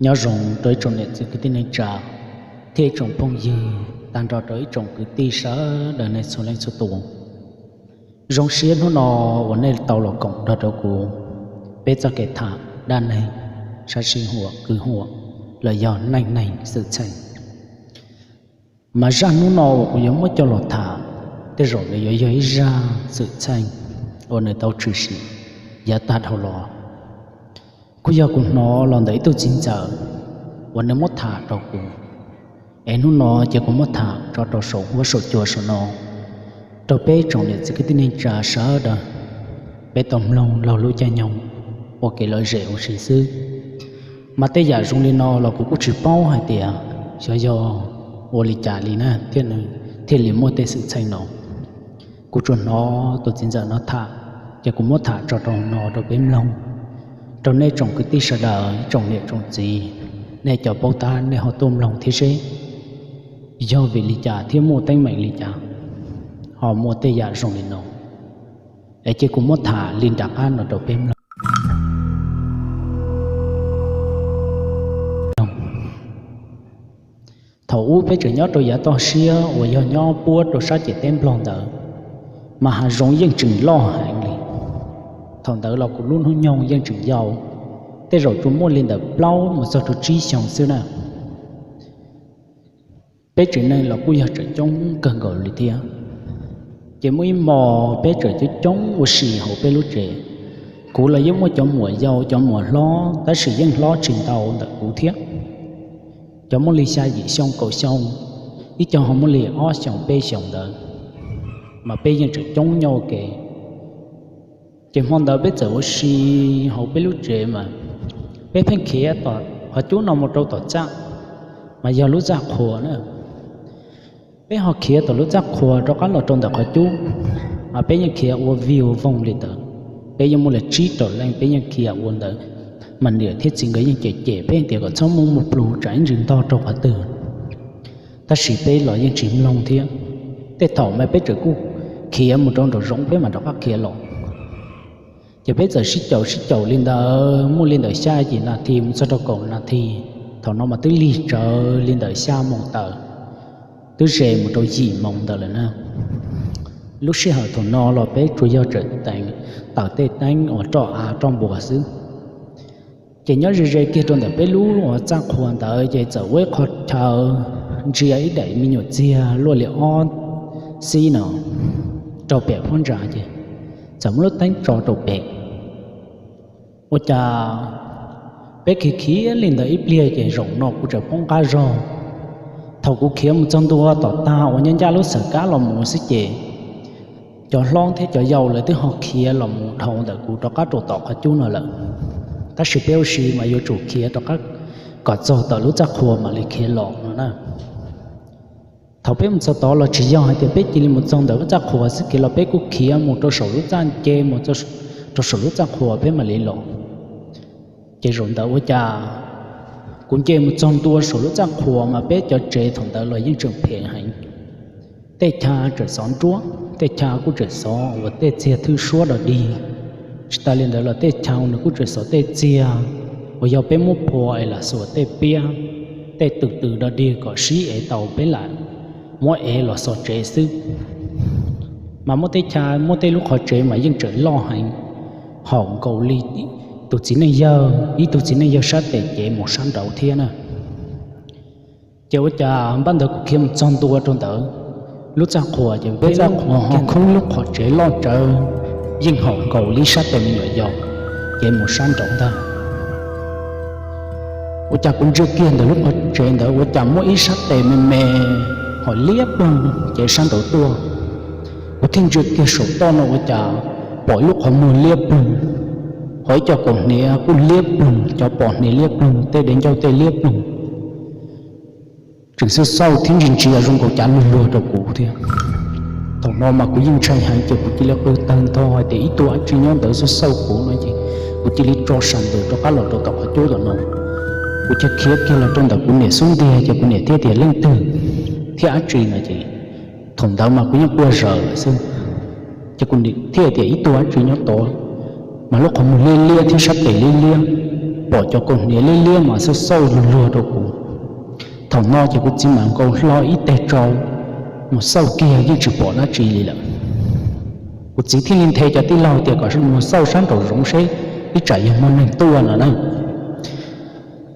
Nyob zoo rau ib tsoom niam txiv kwv tij neej tsa thiab ib tsoom phooj ywg tag nrho rau ib tsoom kwv tij sawv daws nej txhua leej txhua tus. Zoo siab hnub no uas nej tau los koom nrog rau kuv peb txoj kev tham dab neeg, sab sij huam, kwv huam, los yog neej neeg xwm txheej. Mas zaj hnub no uas kuv yuav muab coj los tham, tej zaum nws yuav yog ib zaj xwm txheej uas nws tau tshwm sim yav tag dhau los. Kuj yog kuv hnov los ntawm ib tug txiv ntxawm uas nws muab tham rau kuv, es hnub no ces kuv muab tham tso rau saum huab saum cua saum no rau peb tsoom niam txiv kwv tij neej tsa sawv daws peb tau mloog laug lub caij nyoog ua kev lom zem ua si xwb. Mas tej yam zoo li no los kuv kuj tsis paub hais tias xyov yog ua li cas li na thiaj li muaj tej xwm txheej no. Kuv tsuas hnov tus txiv ntxawm no tham, ces kuv muab tham tso rau no rau peb mloog, rau nej tsoom kwv tij sawv daws, tsoom niam tsoom txiv, nej cov paub tab nej ho tuaj mloog thiab seb yog vim li cas thiab muaj teeb meem li cas ho muaj tej yam zoo li no. Es cia kuv muab tham li nram qab no rau peb mloog. Thaum ub peb tseem nyob rau yav toj siab uas yog nyob puab rau sab ciam teb Nplog ntawd, mas hav zoov yeej tseem loj heev li. Thaum ntawd los kuv lub hnub nyoog yeej tseem yau, tej zaum tsuas muaj li ntawm plaub mus txog rau tsib xyoos xwb na. Peb tsev neeg los kuj yog tseem coob kawg nkaus li thiab. Ces muaj ib hmos peb tseem coob coob ua si hauv peb lub tsev. Kuv los yeej muaj cov muam yau cov muam hlob, tab sis yeej hlob tsis ntau ntawm kuv thiab. Cov muaj li xya yim xyoo kaum xyoo, ib co ho muaj li ob xyoos peb xyoos ntawd, mas peb yeej tseem coob nyob ua ke. Ces hmo ntawd peb txawm ua si hauv peb lub tsev mas peb pheej khiav tom qhov cub no mus rau tom txaj, mas yog lub txaj qhua na. Peb ho khiav tom lub txaj qhua rov qab los rau ntawm qhov cub, mas peb yeej khiav ua vij ua voog li ntawd. Peb yeej muaj li tsib rau leej, peb yeej khiav ua ntawd, mas niam thiab txiv nkawd yeej cem cem peb tias kom txhob muaj muaj plhus tsam ib ntsis ntog rau qhov twg. Tab sis peb los yeej tsis mloog thiab. Tej thaum mas peb tseem kuj khiav mus rau nraum zoov peb mam rov qab khiav los. Ces peb txawm sib caum sib caum li ntawd muaj li ntawm xya yim nas this mus txog rau kaum nas this. Thaum no mas twb lig tsawv li ntawm xya moos tawm, twb ze mus rau yim moos ntawd lawm na. Lub sij hawm thaum no los peb tsuas yog tseem teev tawm tej teeb uas roj av roj npua xwb. Ces nyob ze ze kiag rau ntawm peb lub uas txaj qhua ntawd ces txawm ua ib qho chaw ntsia ib daim me nyuam txiag luaj li ob xib no rau pem phab ntsa ces txawm muab lub teeb tso rau pem. Ua cas peb khiav khiav li ntawd ib pliag ces zaum no kuv tseem poob qab zog. Thaum kuv khiav mus txog ntua tom tag uas nyob ncaj lub xawm kab los mus xwb ces cov hlob thiab cov yau lawv twb ho khiav los mus dhau ntawm kuv rov qab rau tom qhov cub no lawm. Tab sis peb ua si mas yuav tsum khiav rov qab kom txog tom lub txaj qhua mam li khiav los no na. Thaum peb mus txog tod los tsis yog hais tias peb cia li mus txog ntawm lub txaj qhua xwb, khiav los peb kuj khiav mus rau saum lub txaj nce mus rau saum lub txaj qhua peb mam li los. Ces zaum ntawd ua cas kuv nce mus txog ntua saum lub txaj qhua mas peb cov tsev thaum ntawd los yeej tseem phem heev. Tej chaw tseem xov nruab, tej chaw kuj tseem xov uas tej txiag thwj suab dog dig. Tsis tas li ntawd los tej chaw nws kuj tseem xov tej txiag uas yog peb muab phua es lam xuas tej piab, tej tws tws dog dig kom sib ev tau peb lam muab ev los xov tsev xwb. Mas muaj tej chaw muaj tej lub qhov tsev mas yeej tseem loj heev, haum nkaus li tus txiv neej yawg, ib tug txiv neej yawg sab tes cev mus sab nraud thiab na. Ces ua cas npaj ntawd kuv khiav mus txog ntua rau ntawd lub txaj qhua ces peb txaj qhua ho khoob lub qhov tsev loj tsawv, yeej haum nkaus li sab tes me nyuam yaus cev mus sab nraud ntag. Ua cas kuv ntsia kiag ntawm lub qhov tsev ntawd ua cas muaj ib sab tes me me ho liab ploog cev sab nraud tuaj. Kuv thiaj ntsia kiag saum toj no ua cas pom ib lub qhov muag liab ploog, ho ib co kaus hniav kuj liab ploog, cov pos hniav liab ploog, tej dev ncauj tej liab ploog. Tseem xauj xauj thiab ntsia ntsia zoo nkaus cav luag luag rau kuv thiab. Thaum no mas kuv yeej ntshai heev ces kuv cia li qw tawg ntho hais tias ib tug dab tsi nyob ntawd xauj xauj kuv no ces kuv cia li tso sam ntws rov qab los rau tom qhov cub tom no. Kuv cia khiav kiag los rau ntawm kuv niam xub ntiag ces kuv niam thiaj tias leej twg thiab dab tsi no ces thaum ntawd mas kuv yeej quaj zaws lawm xwb. Ces kuv niam thiaj tias ib tug dab tsi nyob tod, mas lub qhov muag liab liab thiab sab tes liab liab. pom cov kaus hniav liab liab mas xauj xauj luag luag rau kuv. Thaum no ces kuv txiv mam nkaus hlo ib teg tsau mus xauj kiag yeej tsis pom dab tsi li lawm. Kuv txiv thiaj li nthe cov tij laug tias kom mus xauj sab nraum zoov seb ib tsam yog muaj neeg tuaj no na.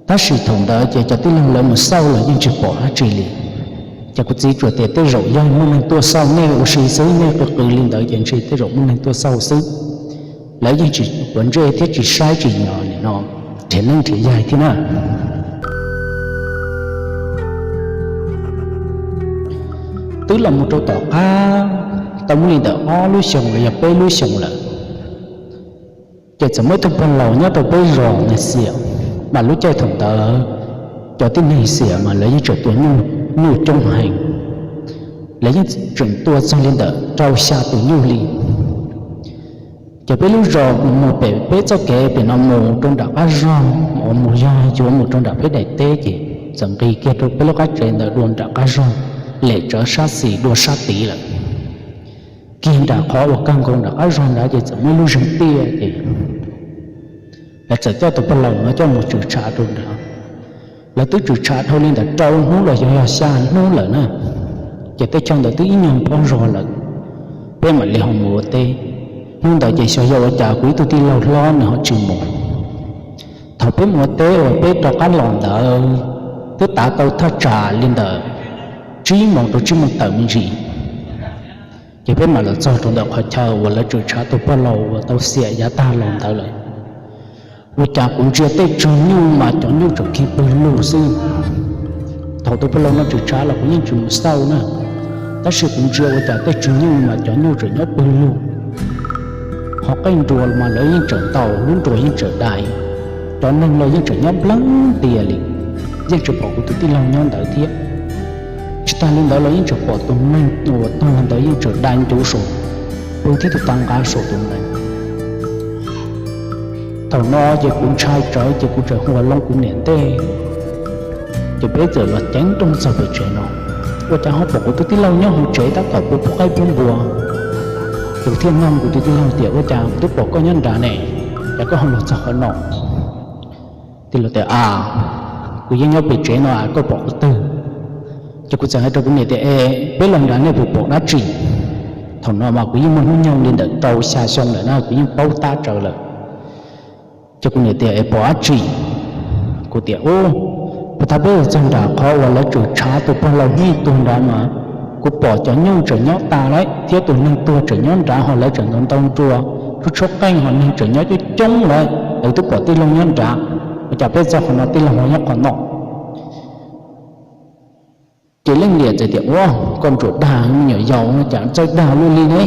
Tab sis thaum ntawd ces cov tij laug lawv mus xauj los yeej tsis pom dab tsi li. Ces kuv txiv tsuas tias tej zaum yog muaj neeg tuaj xauj nej ua si xwb, nej qw qw li ntawd ces ntshe tej zaum muaj neeg tuaj xauj xwb. Lawv yeej tsis quav ntsej thiab tsis saib tsis nyo nim no nrhiav neeb nrhiav yaig thiab na. Twb los mus rau tom qab tau muaj li ntawm ob lub xyoos los yog peb lub xyoos lawm, ces txawm muaj ib tug pog laus nyob rau peb zos na xiam, mas lub caij thaum ntawd cov tib neeg xiam mas lawv yeej tseem tua nyuj coob heev. Lawv yeej tseem tua txog li ntawm rau xya tus nyuj li. Ces peb lub zos mus pem peb txoj kev pem no mus rau nram qab zog uas mus yog yuav mus rau nram peb daim teb ces txawm nqis kiag rau peb lub qab tsev ntawd dua nram qab zog, lem tsawv sab xis dua sab tid lawm. Kiag nram qhov uas kawg nkaus nram qab zog ntawd ces txawm muaj ib lub zeeg tiaj ces lawv txawm coj tus pog laus no coj mus tshwm tshav rau nrad. Lawv twb tshwm tshav dhau li ntawm rau hnub los yog yog xya hnub lawm na, ces tej chaw ntawd twb ib nyuag pob zog lawm, peb mam li ho mus ua teb. Hnub ntawd ces xyov yog ua cas kuv ib tug tij laug hlob nws ho tsis mus. Thaum peb mus ua teb uas peb rov qab los ntawd twb tav tau thaj tsam li ntawm tsib moos rau tsib moos tawm me ntsis, ces peb mam los txog rau ntawm qhov chaw uas lawv tshwm tshav tus pog laus uas tau xiam yav tag los ntawd lawm. Ua cas kuv ntsia tej tswg nyuj mas cov nyuj tseem khi pw lug xwb. Thaum tus pog laus no tshwm tshav los kuv yeej tsis mus xauj na, tab sis kuv ntsia ua cas tej tswg nyuj mas cov nyuj tseem nyob pw lug, ho qeej nruas mas lawv yeej tseem ntaus, lub nruas yeej tseem dai, cov neeg los yeej tseem nyob npleeg tiag li, yeej tseem pom kuv tus tij laug nyob ntawd thiab. Tsis tas li ntawd los yeej tseem pom tus neeg uas tuag ntawd yeej tseem dai ncuv saum, pw thiab tus taw nqa saum tus neeg. Thaum no ces kuv ntshai tsawv ces kuv txawm hu ua loo kuv niam ntej, ces peb txawm los ceev nrooj txog pem tsev no, ua cas ho pom kuv tus tij laug nyob hauv tsev tab tom pub qaib pub npua. Ces kuv thiaj nug kuv tus tij laug tias ua cas twb pom koj nyob nrad ne, cas koj ho los txog qhov no? Tij laug tias a, kuv yeej nyob pem tsev no, koj pom qhov twg? Ces kuv txawm hais rau kuv niam tias e, peb los nrad nej puas pom dab tsi? Thaum no mas kuv yeej muaj hnub nyoog li ntawm rau xya xyoo lawm na, kuv yeej paub tab tsawv lawm. Ces kuv niam tias e, pom dab tsi? Kuv tias u, puag ta peb los txog nram qhov uas lawv tshwm tshav tus pog laus hnub tuag nrad mas kuv pom cov nyuj tseem nyob tas lawm thiab tus neeg tuag tseem nyob nrad, ho lawv tseem ntaus ntaus nruas, tshuab tshuab qeej, ho neeg tseem nyob coob coob lawm, lawv twb pom tij laug nyob nrad, ua cas peb txog qhov no tij laug ho nyob qhov no? Ces leej niam txawm tias ua, koj ntsuas dag, me nyuam yaus no cas txawj dag luaj li ne.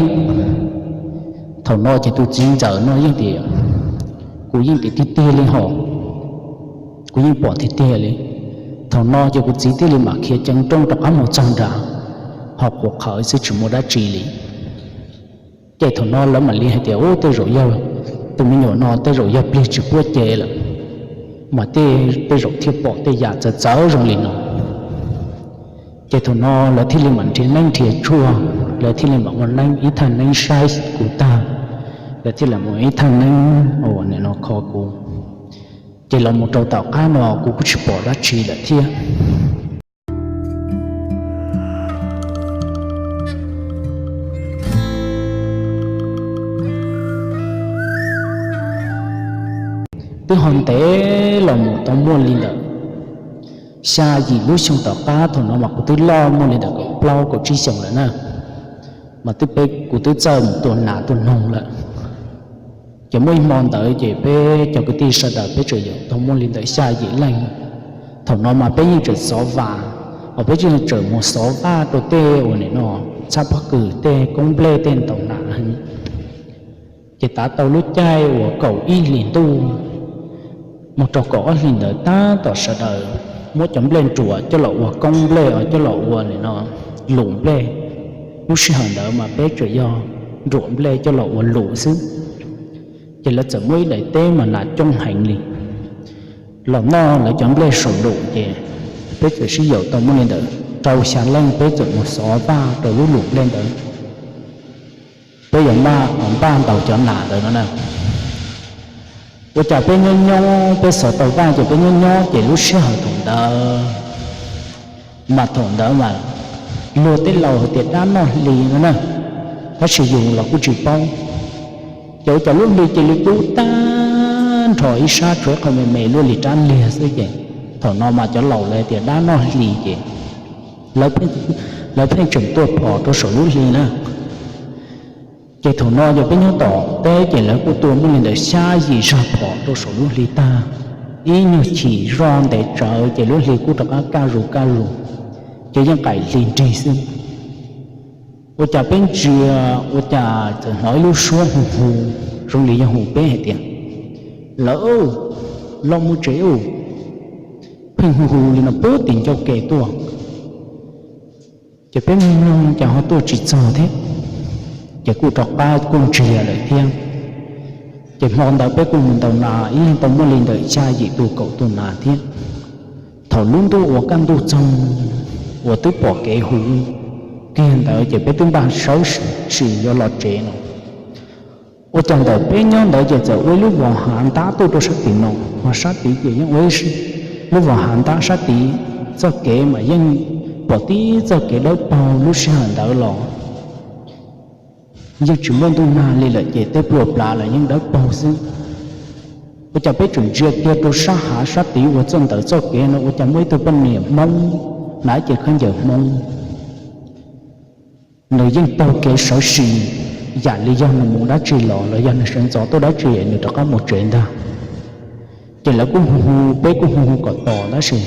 Thaum no ces tus txiv ntxawm no yeej tias, kuv yeej tias tiag tiag li hos, kuv yeej pom tiag tiag li. Thaum no ces kuv txiv thiaj li mam khiav ceev nrooj rov qab mus txog nrad, ho qhuav qhawv xwb tsis muaj dab tsi li. Ces thaum no lawv mam li hais tias u, tej zaum yog tus me nyuam no tej zaum yog pliag tsis puab cev lawm, mas tej zaum thiaj pom tej yam txawv txawv zoo li no. Ces thaum no lawv thiaj li mam nrhiav neeb nrhiav tshuaj, lawv thiaj li mam ua neeb ib thaj neeb saib kuv tag, lawv thiaj li ua ib thaj neeb uas nim no kho kuv. Ces los mus rau tom qab no kuv kuj tsis pom dab tsi lawm thiab. Twb ho ntev los mus tau muaj li ntawm xya yim lub xyoo tom qab, thaum no mas kuv twb loj muaj li ntawm kaum plaub kaum tsib xyoos lawm na, mas twb peb kuv twb txawj mus tua nas tua noog lawm. Ces muaj ib hmo ntawd ces peb cov kwv tij sawv daws peb tseem yuav tau muaj li ntawm xya yim leej. Thaum no mas peb yeej tseem xov vas, ho peb yeej tseem mus xov vaj rau tej uas nim no txhab pob kws tej koob nplej tej ntaus nas heev. Ces tav tau lub caij uas kaum ib hlis ntuj mus rau kaum ob hlis ntawd tab tom sawv daws muab cov nplej nruam coj los ua koob nplej, coj los ua nim no lus nplej. Lub sij hawm ntawd mas peb tseem yog nruam nplej coj los ua lus xwb. Ces lawv txawm muab ib daim teb mas nas coob heev li los noj lawv cov nplej saum lus, ces peb txawm sib yaum tau muaj li ntawm rau xya leej peb txawm mus xov vaj rau lub lus nplej ntawd. Peb yuav npaj ntaus cov nas ntawd no na. Ua cas peb nyob nyob peb xav tau vaj ces peb nyob nyob ces lub sij hawm thaum ntawd mas thaum ntawd mas luag tej laus hais tias dab noj hli no na, tab sis yus los kuj tsis paub. Ces ua cas lub hli cia li dub tag nrho ib sab tshuav ib qho me me luaj li rab liag xwb ces thaum no mas cov laus lawv tias dab noj hli ces lawv pheej tseem tua phom rau saum lub hli na. Ces thaum no ces peb nyob tom teb ces lawv kuj tua muaj li ntawm xya yim zag phom rau saum lub hli tag, ib nyuag chim zoj ntev tsawv ces lub hli kuj rov qab kaj zus kaj zus, ces yeej qaim hli nrig xwb. Ua cas peb ntsia ua cas txawm hnov ib lub suab hu hu, zoo li yog hu peb hais tias, lawv, los mus tsev ub, pheej hu hu li no puag tim ncauj ke tuaj. Ces peb mloog cas ho tuaj tsis txog thiab, ces kuj rov qab kuj ntsiag lawm thiab. Ces hmo ntawd peb kuj mus ntaus nas ib leeg tau muaj li ntawm xya yim tus kaum tus nas thiab. Thaum lub ntuj uas kaj ntug txoog uas twb pom kev huv kiag ntawd ces peb twb npaj sawv tsees yuav los tsev no. Ua cas ntawm peb nyob ntawd ces txawm ua ib lub vos hav ntab tuaj rau sab tim no, ho sab tid ces yeej ua lub vos hav ntab sab tid txoj kev mas yeej pom tib txoj kev dawb paug lub sij hawm ntawd los yeej tsis muaj ntuj nag li lawm ces tej plua plav los yeej dawb paug xwb. Ua cas peb tseem ntsia kiag rau sab hav sab tid uas txoj ntawd txoj kev no ua cas muaj ib tug poj niam Hmoob hnav cev khaub ncaws Hmoob, nws yeej taug kev sawv tsis, yam li yog nws mus dab tsi los los yog nws sawv ntxov tuaj dab tsi nws rov qab mus tsev ntag. Ces lawv kuj hu hu, peb kuj hu hu kom tos tab sis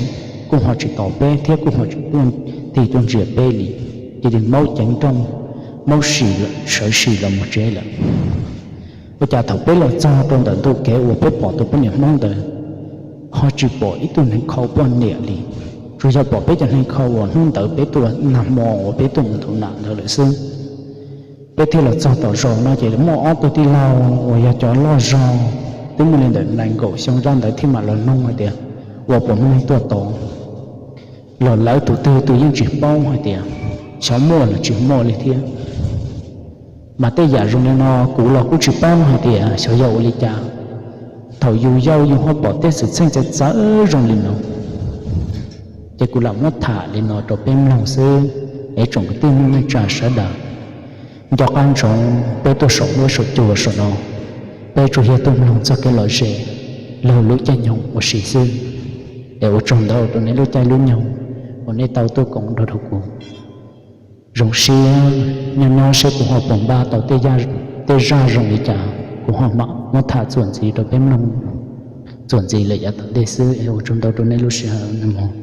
kuj ho tsis tos peb thiab kuj ho tsis tuaj tig tuaj ntsia peb li, cia li maub ceev nrooj, maub sawv tsis los mus tsev lawm. Ua cas thaum peb los txog rau ntawm ntu kev uas peb pom tus poj niam Hmoob ntawd, ho tsis pom ib tug neeg khau poj niam li, tsuas yog pom peb cov neeg khau uas hnub ntawd peb tuaj nag hmo uas peb tuaj mus ntaus nas ntawd lawm xwb. Peb thiaj los txog tom zos no ces muaj ob tug tij laug uas yog cov loj zog, twb muaj li ntawm nees nkaum xyoo zaj ntawd thiaj mam los noog hais tias, ua puas muaj neeg tuaj tod? Los lawv tus twg tus yeej tsis paub hais tias xyov muaj los tsis muaj li thiab. Mas tej yam zoo li no kuv los kuj tsis paub hais tias xyov yog ua li cas. Thaum yus yau yus ho pom tej xwm txheej txawv txawv zoo li no, ces kuv lam muab tham li no rau peb mloog xwb. Es tsoom kwv tij neej tsa sawv daws, nco qab ntsoov peb tuaj saum huab saum cua saum no, peb tsuas yog tuaj mloog txoj kev lom zem, laug lub caij nyoog ua si xwb. Es ua tsaug ntau rau nej lub caij lub nyoog uas nej tau tuaj koom nrog rau kuv. Zoo siab nyob nyob seb kuv ho puas npaj tau tej zaj zoo li cas kuv ho mam muab tham txuas ntxiv rau peb mloog txuas ntxiv lawm yav tom ntej xwb. Es ua tsaug ntau rau nej lub sij hawm no.